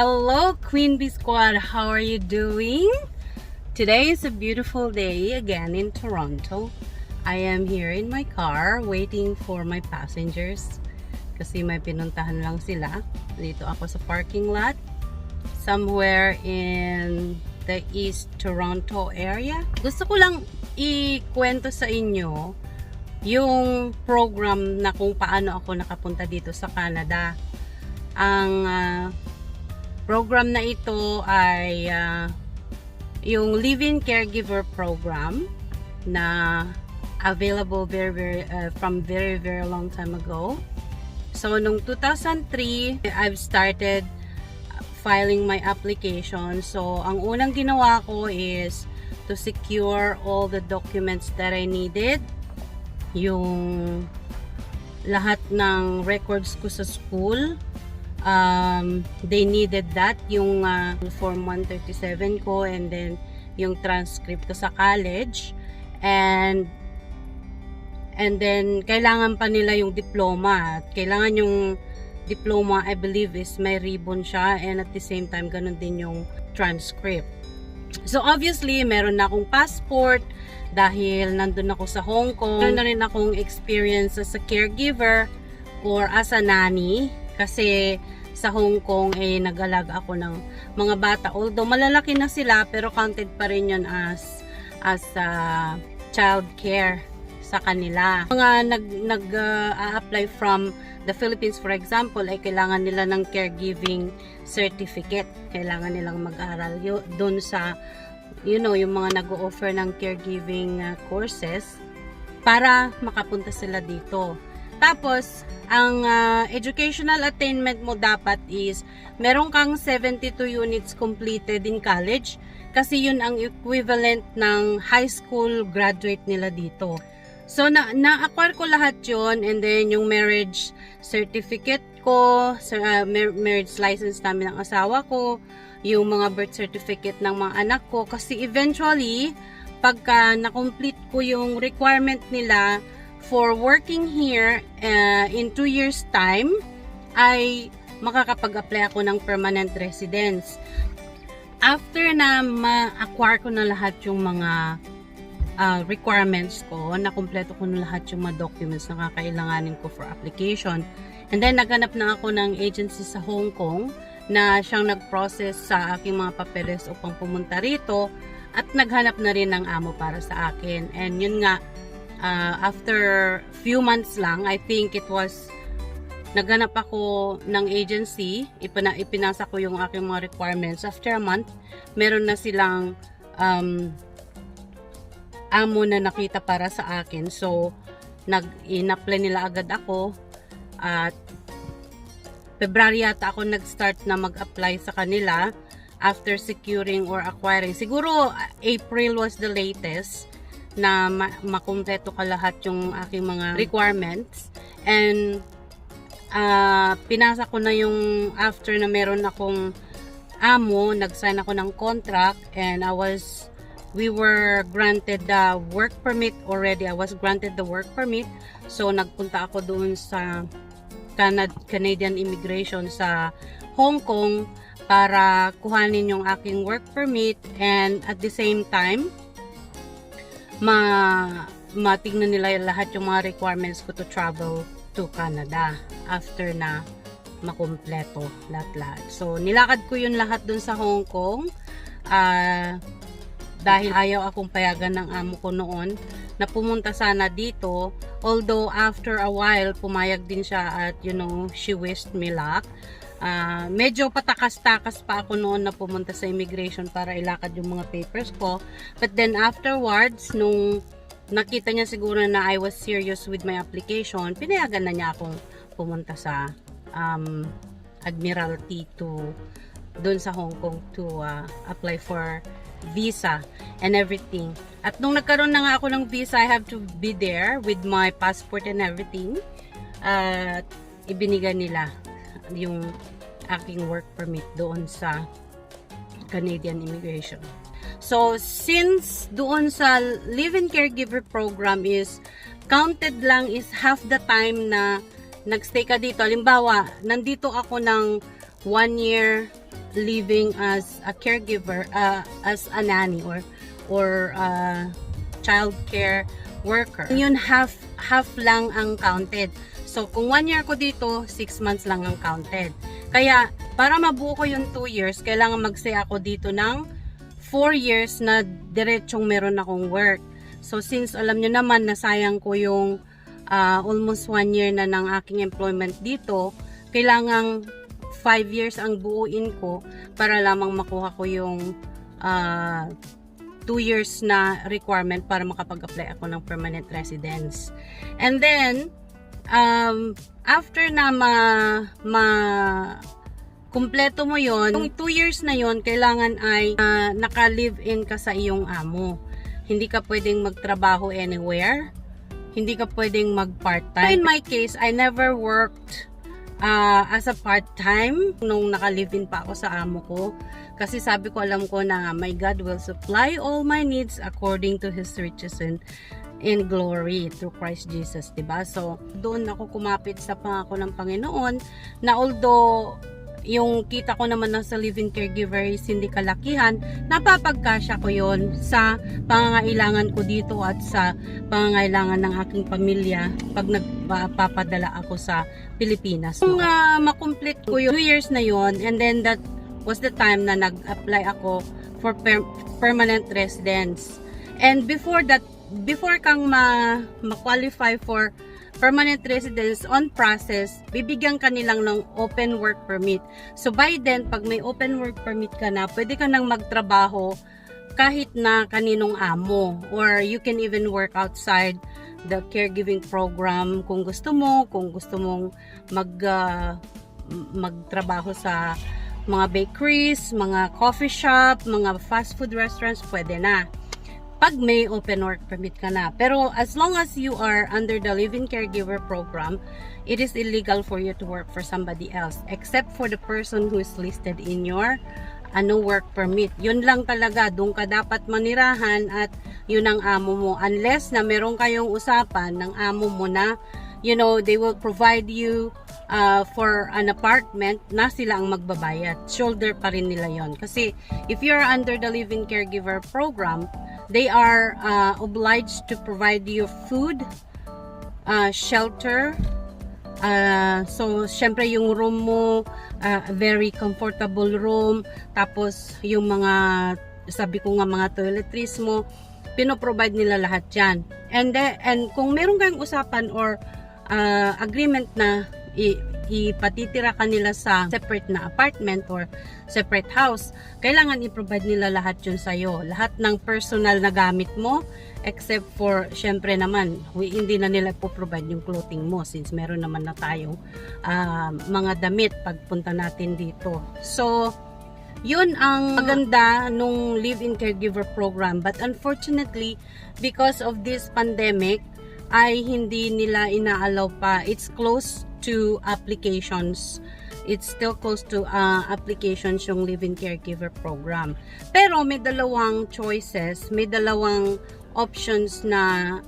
Hello, Queen Bee Squad. How are you doing? Today is a beautiful day again in Toronto. I am here in my car waiting for my passengers kasi may pinuntahan lang sila. Dito ako sa parking lot somewhere in the East Toronto area. Gusto ko lang ikwento sa inyo yung program na kung paano ako nakapunta dito sa Canada. Ang program na ito ay yung live-in caregiver program na available from very long time ago. So nung 2003 I've started filing my application. So ang unang ginawa ko is to secure all the documents that I needed. Yung lahat ng records ko sa school, they needed that, yung form 137 ko, and then yung transcript ko sa college, and then kailangan pa nila yung diploma. Kailangan yung diploma, I believe is may ribbon siya, and at the same time ganun din yung transcript. So obviously meron na akong passport dahil nandun ako sa Hong Kong. Meron na rin akong experience as a caregiver or as a nanny, kasi sa Hong Kong nag-alaga ako ng mga bata. Although malalaki na sila, pero counted pa rin yun as child care sa kanila. Mga nag-apply from the Philippines, for example, ay kailangan nila ng caregiving certificate. Kailangan nilang mag-aral doon sa, yung mga nag-o-offer ng caregiving courses para makapunta sila dito. Tapos, ang educational attainment mo dapat is meron kang 72 units completed in college, kasi yun ang equivalent ng high school graduate nila dito. So, na-acquire ko lahat yun, and then yung marriage certificate ko, marriage license namin ng asawa ko, yung mga birth certificate ng mga anak ko, kasi eventually, pagka na-complete ko yung requirement nila for working here in 2 years time, ay makakapag-apply ako ng permanent residence. After na ma-acquire ko na lahat yung mga requirements ko, nakumpleto ko na lahat yung mga documents na kakailanganin ko for application, and then naghanap na ako ng agency sa Hong Kong na siyang nag-process sa aking mga papeles upang pumunta rito, at naghanap na rin ng amo para sa akin. And yun nga, after few months lang, I think it was, naghanap ako ng agency, ipinasa ko yung aking mga requirements. After a month, meron na silang amo na nakita para sa akin. So, in-apply nila agad ako, at February yata ako nag-start na mag-apply sa kanila after securing or acquiring. Siguro April was the latest na makumpleto ka lahat yung aking mga requirements, and pinasa ko na yung after na meron akong amo, nag-sign ako ng contract, and we were granted the work permit already. I was granted the work permit, so nagpunta ako doon sa Canadian Immigration sa Hong Kong para kuhanin yung aking work permit, and at the same time matignan nila lahat yung mga requirements ko to travel to Canada after na makumpleto lahat. So nilakad ko yun lahat dun sa Hong Kong, dahil ayaw akong payagan ng amo ko noon na pumunta sana dito. Although after a while pumayag din siya, at she wished me luck. Medyo patakas-takas pa ako noon na pumunta sa immigration para ilakad yung mga papers ko. But then afterwards, nung nakita niya siguro na I was serious with my application, pinayagan na niya akong pumunta sa Admiralty doon sa Hong Kong to apply for visa and everything. At nung nagkaroon na nga ako ng visa, I have to be there with my passport and everything. At ibinigay nila yung aking work permit doon sa Canadian Immigration. So, since doon sa live-in caregiver program is counted lang is half the time na nagstay ka dito. Halimbawa, nandito ako ng 1 year living as a caregiver, as a nanny or child care worker. Yun half lang ang counted. So kung 1 year ko dito, 6 months lang ang counted. Kaya para mabuo ko yung 2 years, kailangan mag-stay ako dito ng 4 years na diretsong meron akong work. So since alam nyo naman na sayang ko yung almost 1 year na ng aking employment dito, kailangang 5 years ang buuin ko para lamang makuha ko yung 2 years na requirement para makapag-apply ako ng permanent residence. And then, after na kumpleto mo yon, yung 2 years na yon, kailangan ay naka-live-in ka sa iyong amo. Hindi ka pwedeng magtrabaho anywhere. Hindi ka pwedeng mag-part-time. In my case, I never worked as a part-time nung naka-live-in pa ako sa amo ko. Kasi sabi ko, alam ko na my God will supply all my needs according to His riches in glory through Christ Jesus, diba? So, doon ako kumapit sa pangako ng Panginoon na although yung kita ko naman na sa living caregiver is hindi kalakihan, napapagkasya ko yon sa pangangailangan ko dito at sa pangangailangan ng aking pamilya pag nagpapadala ako sa Pilipinas. Kung makomplete ko yung 2 years na yon, and then that was the time na nag-apply ako for permanent residence. And before that, before kang ma-qualify for permanent residence on process, bibigyan ka nilang ng open work permit. So by then, pag may open work permit ka na, pwede ka nang magtrabaho kahit na kaninong amo, or you can even work outside the caregiving program kung gusto mong magtrabaho sa mga bakeries, mga coffee shop, mga fast food restaurants, pwede na pag may open work permit ka na. Pero as long as you are under the living caregiver program, it is illegal for you to work for somebody else except for the person who is listed in your work permit. Yun lang talaga, doon ka dapat manirahan at yun ang amo mo, unless na meron kayong usapan ng amo mo na they will provide you for an apartment na sila ang magbabayad. Shoulder pa rin nila yon. Kasi if you're under the living caregiver program, they are obliged to provide you food, shelter. So, syempre yung room mo, very comfortable room. Tapos, yung sabi ko nga, mga toiletries mo, pinoprovide nila lahat yan. And kung meron kayong usapan or agreement na ipatitira ka nila sa separate na apartment or separate house, kailangan i-provide nila lahat yun sa'yo. Lahat ng personal na gamit mo, except for, syempre naman, hindi na nila po-provide yung clothing mo since meron naman na tayong mga damit pagpunta natin dito. So, yun ang maganda nung live-in caregiver program. But unfortunately, because of this pandemic, ay hindi nila inaalaw pa. It's close to applications. It's still close to applications yung live-in caregiver program. Pero may dalawang choices, may dalawang options na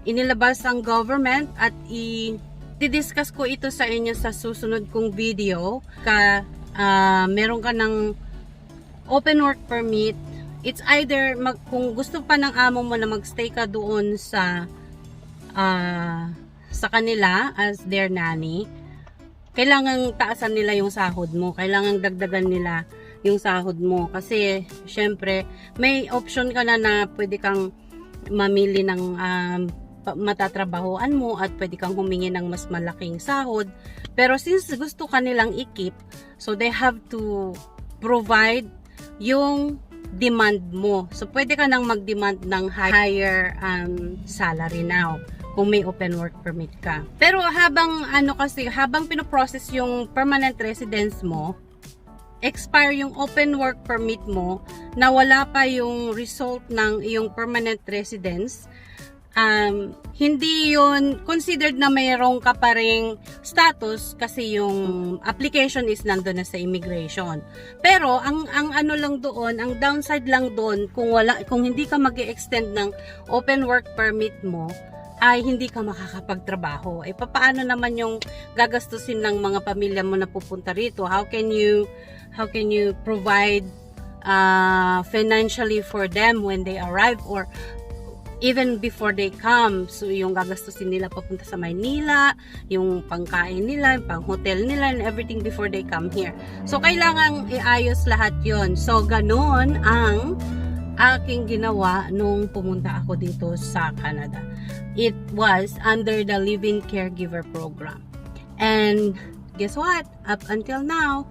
inilabas ang government at i-discuss ko ito sa inyo sa susunod kong video. Meron ka ng open work permit. It's either kung gusto pa ng amo mo na magstay ka doon sa kanila as their nanny, kailangang taasan nila yung sahod mo, kailangang dagdagan nila yung sahod mo, kasi syempre may option ka na pwede kang mamili ng matatrabahoan mo at pwede kang humingi ng mas malaking sahod. Pero since gusto ka nilang i-keep, so they have to provide yung demand mo. So pwede ka nang mag-demand ng higher salary now kung may open work permit ka. Pero habang pinoprocess yung permanent residence mo, expire yung open work permit mo, na wala pa yung result ng iyong permanent residence, hindi yun considered na mayroong ka pa ring status kasi yung application is nandun na sa immigration. Pero ang ano lang doon, ang downside lang doon, kung hindi ka mag-extend ng open work permit mo, ay hindi ka makakapagtrabaho. Eh, paano naman yung gagastusin ng mga pamilya mo na pupunta rito? How can you provide financially for them when they arrive or even before they come? So, yung gagastusin nila papunta sa Maynila, yung pangkain nila, yung pang-hotel nila, and everything before they come here. So, kailangan iayos lahat yon. So, ganun ang aking ginawa nung pumunta ako dito sa Canada. It was under the Live-in Caregiver Program. And guess what? Up until now,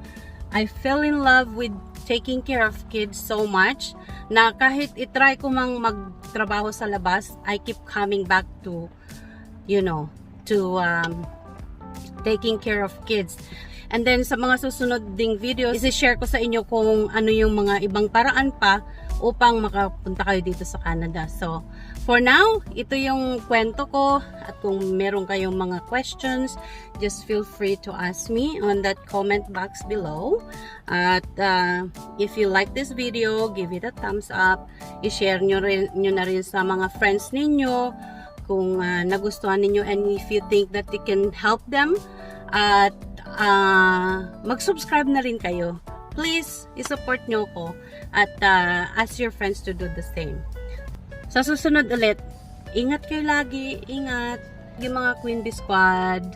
I fell in love with taking care of kids so much na kahit itry ko mang magtrabaho sa labas, I keep coming back to, taking care of kids. And then sa mga susunod ding videos, isi-share ko sa inyo kung ano yung mga ibang paraan pa upang makapunta kayo dito sa Canada. So, for now, ito yung kwento ko. At kung meron kayong mga questions, just feel free to ask me on that comment box below. At if you like this video, give it a thumbs up. I-share nyo na rin sa mga friends ninyo kung nagustuhan ninyo, and if you think that it can help them. At mag-subscribe na rin kayo. Please, isupport nyo ko at ask your friends to do the same. Sa susunod ulit, ingat kayo lagi, ingat. Yung mga Queen Bee Squad,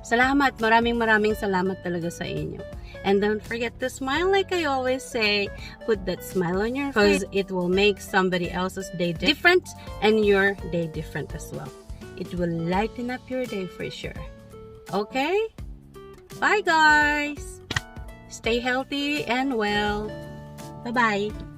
salamat, maraming salamat talaga sa inyo. And don't forget to smile like I always say. Put that smile on your face, because it will make somebody else's day different and your day different as well. It will lighten up your day for sure. Okay? Bye guys! Stay healthy and well. Bye-bye.